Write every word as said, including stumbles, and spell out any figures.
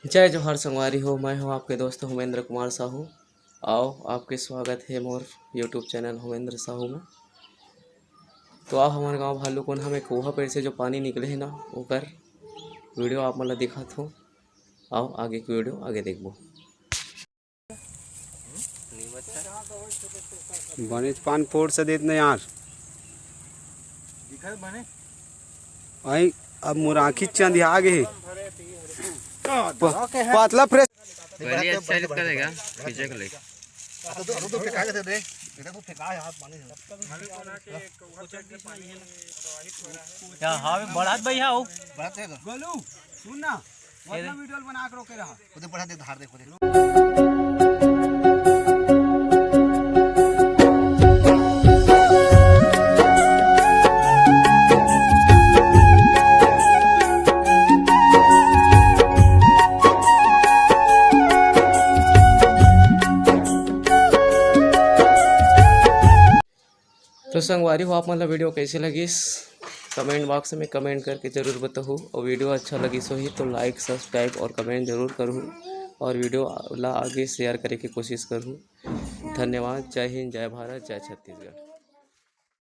जय जोहार संगवारी हो, मैं हूं आपके दोस्त होमेंद्र कुमार साहू। आओ, आपके स्वागत हे मोर YouTube चैनल होमेंद्र साहू में। तो आओ, हमर गांव भालू कोन हमें कोहा पेड़ से जो पानी निकले हे ना, ओकर वीडियो आप मन ला दिखात हूं। आओ, आगे की वीडियो आगे देखबो। बनेच पान पोर से देत न यार। आई, अब मोर आँखी चंदिया गे हे। प-, पतला फ्रेश। पहले अच्छा लगता रहेगा, खींचे के लिए। क्या हाँ, बढ़ात भैया हो। गोलू, सुन ना। ये दे। वीडियो बना के रोके रहा। खुद बढ़ा दे, धार दे, खुद। तो संगवारी हो, आप मन ला वीडियो कैसे लगिस, कमेंट बॉक्स में कमेंट करके जरूर बताहू, और वीडियो अच्छा लगिस होही तो लाइक, सब्सक्राइब और कमेंट जरूर करहू, और वीडियो ला आगे शेयर करे के कोशिश करहू। धन्यवाद। जय हिंद, जय भारत, जय छत्तीसगढ़।